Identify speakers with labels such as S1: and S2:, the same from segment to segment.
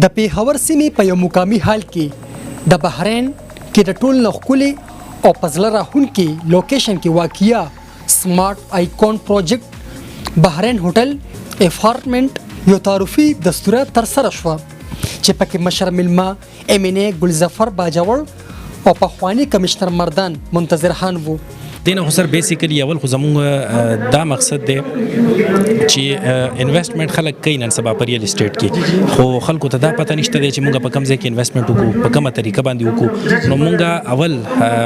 S1: د پېښور سیمې په یو مقامي هال کې د بحرین کې د ټول نه ښکلې او په زړه راښکونکي لوکیشن کې واقعیا سمارټ آیکون پروجیکټ بحرین هوټل اپارټمنټ یو تعارفي دستوره ترسره شوه، چې پکې مشر میلمه ایم این ای ګل ظفر باجوړ او پخوانی کمشنر مردان منتظر خان وو.
S2: دینه خو سر بیسیکلی اول خو زمونږ دا مقصد دی چې انویسټمنټ خلک کوي نن سبا په ریل اسټیټ کې، خو خلکو ته دا پته نشته دی چې مونږ په کوم ځای کې انویسټمنټ وکړو، په کومه طریقه باندې وکړو. نو مونږ اول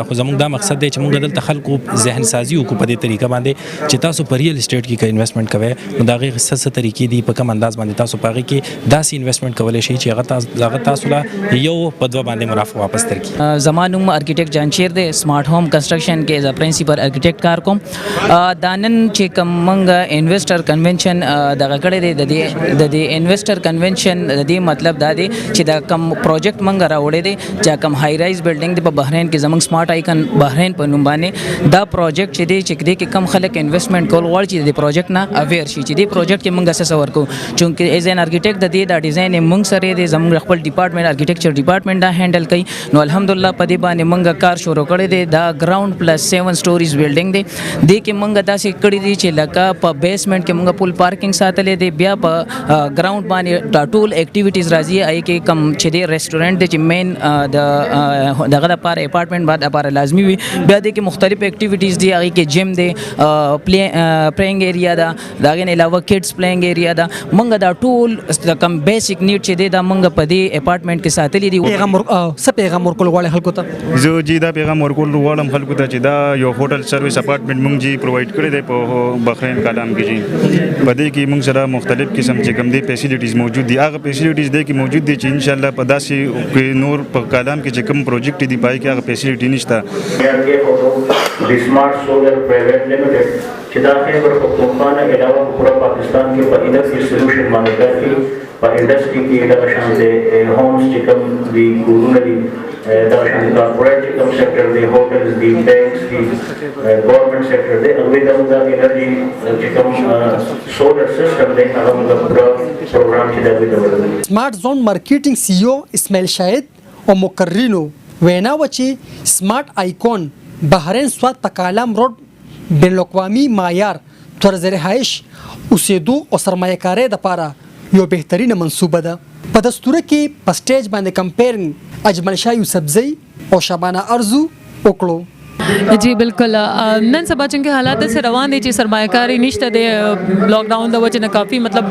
S2: خو زمونږ دا مقصد دی چې مونږ دلته خلکو ذهن سازي وکړو په دې طریقه باندې چې تاسو په ریل اسټیټ کې که انویسټمنټ کوئ، نو د هغې څه څه طریقې دي، په کوم انداز باندې تاسو په هغې کې داسې انویسټمنټ کولی شئ چې هغه تاسو له یو په دوه باندې منافع واپس درکړي.
S3: زما نوم ارکیټیکټ جانشیر دی، سمارټ هوم کنسټرکشن کې as a principal architect کار کوم. دا نن چې کوم مونږ انویسټر کنونشن دغه کړی دی، د دې انویسټر کنونشن د دې مطلب دا دی چې دا کوم پروجیکټ مونږ راوړی دی، چې کوم های رایز بلډینګ دی په بحرین کې، زمونږ سمارټ آیکن بحرین په نوم باندې، دا پروجیکټ چې دی، چې دې کې کوم خلک انویسټمنټ کول غواړي، چې د پروجیکټ نه اویر شي چې دې پروجیکټ کې مونږ څه ورکو. چونکه as an architect د دې دا ډیزاین مونږ سره دی، زمونږ خپل ډپارټمنټ، ارکیټیکچر ډپارټمنټ دا هینډل کوي. نو الحمدلله په دې باندې مونږ کار شروع کړی دی. دا ground plus 7 stories building دی. دې کې مونږ داسې کړی دی چې لکه په بیسمنټ کې مونږ فل پارکینګ ساتلې دی، بیا په ګراوند باندې دا ټول اکټیویټیز راځي. آی کې کم چې دی ریسټورانټ دی، چې مین د دغه لپاره اپارټمنټ بعد لپاره لازمي وي. بیا دې کې مختلف اکټیویټیز دي. هغه کې جیم دی، پلیینګ ایریا ده، د هغې نه علاوه کډز پلیینګ ایریا ده. مونږ دا ټول د کم بیسیک نیډ چې دی، دا مونږ په دې اپارټمنټ کې ساتلې دي.
S1: پیغام ور څه پیغام ورکول غواړي خلکو ته؟
S4: زه جی دا پیغام ورکول غواړم خلکو ته چې دا یو هوټل سرویس اپارټمنټ مونږ جی پرووایډ کړی دی په بحرین کالام کې جی. په دې کې مونږ سره مختلف قسم چې کوم دي فیسیلیټیز موجود دي. هغه فیسیلیټیز دی کې موجود دي چې ان شاء الله په داسې کې نور په کالام کې چې کوم پروجیکټ دي، پای کې هغه فیسیلیټي نشته.
S5: کے فوٹو دی smart solar private limited چې دا خیبر پښتونخوا نه علاوه په پوره پاکستان کې په انرژي سولوشن باندې کار کوي. په انډستری کې دغه شان د هومز چې کوم دي، کورونه دي، دغه شان د کارپوریټ چې کوم سېکټر دی، هوټلز دي، بانکس دي، ګورنمنت سېکټر دی، هغوی ته موږ انرژي چې کوم سولر سیستم دی، هغه موږ پوره پروګرام چې د هغوی ته ورکوي.
S1: سمارټ زون مارکیټینګ سی او اسماعیل شاهد او مقررینو وینا و چې سمارټ آیکون بحرین سوات په کالام روډ بین الاقوامي معیار طرز رهایش، اوسېدو او سرمایه کارۍ دپاره یو بهترینه منصوبه ده. په دستوره کې په سټیج باندې کمپیرنګ اجمل شاه یوسفزی او شبانه ارزو وکړو.
S6: جی بالکل، نن سبا چونکه حالات داسې روان دي چې سرمایهکاري نشته دی، لاک ډاون د وجې نه کافي مطلب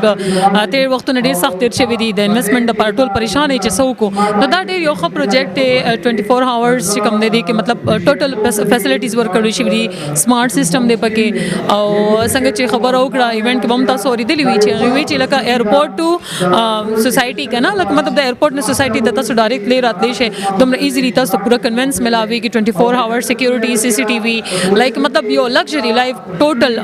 S6: تیر وختونه ډیر سخت تیر شوي دي. د انویسټمنټ لپاره ټول پریشان دي چې څه وکړو. نو دا ډیر یو ښه پروجیکټ دی. 24 هاورز چې کوم دی کې مطلب ټوټل فیسیلیټیز ورکړل شوي دي، سمارټ سیستم دی پکې. او څنګه چې خبره وکړه، ایونټ کې هم تاسو اورېدلي وي چې هغه وی چې لکه ایرپورټ ټو سوسایټي کنه، لکه مطلب د ایرپورټ نه سوسایټي ته تاسو ډایرکټ لې راتلی شئ، دومره ایزیلی تاسو پوره کنوینس ملاويږي. 24 هاور سکیورټي، سی سی ټي وي، لایک مطلب یو لګژري لایف ټوټل،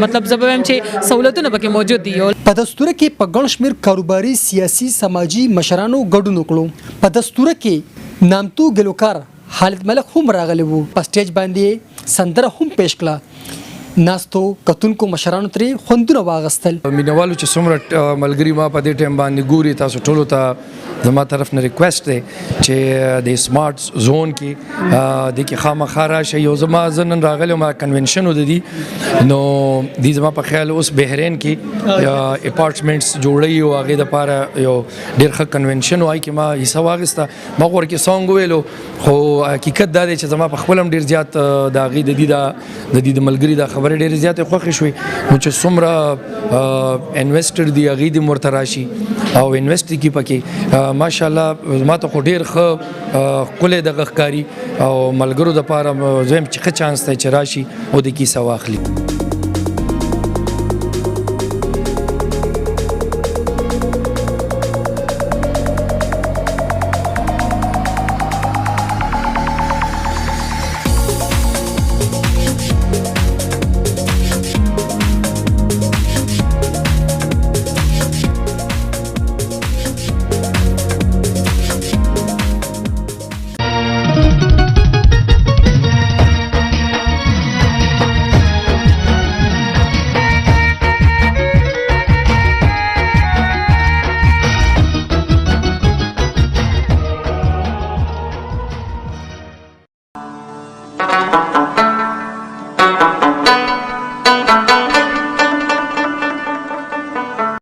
S6: مطلب زه به وایم چې سہولتونه پکې موجود دي.
S1: په دستوره کې په ګڼ شمېر کاروباري، سیاسي، سماجي مشرانو ګډون وکړو. په دستوره کې نامتو ګلوکار خالد ملک هم راغلی وو، په سټیج باندې سندره هم پیش کړه. ناستو کتونکو مشرانو ترې خوندونه واغستل.
S7: مینوالو چې څومره ملګري ما په دې ټایم باندې ګوري، تاسو ټولو ته زما طرف نه ریکوست دی چې د سمارټ زون کې د کې خامخا راشي. یو زما زه نن راغلی ما کنونشن د دي، نو دې زما په خیال اوس بحرین کې اپارټمنټس جوړوي او هغې دپاره یو ډېر ښه کنونشن وای کې ما حصه واخیسته. ما خو ورکې سانګ وویلو، خو حقیقت دا دی چې زما په خپل هم ډېر زیات د هغې د دې د ملګري دا خبرې ډېرې زیاتې خوښې شوې. نو چې څومره انویسټر دی، هغې دې ورته راشي او انویسټ دې کړي پکې. ماشاءالله ما ته خو ډېر ښه ښکلی دغه ښکاري او ملګرو دپاره زه وایم چې ښه چانس دی چې راشي او د کیسه واخلي.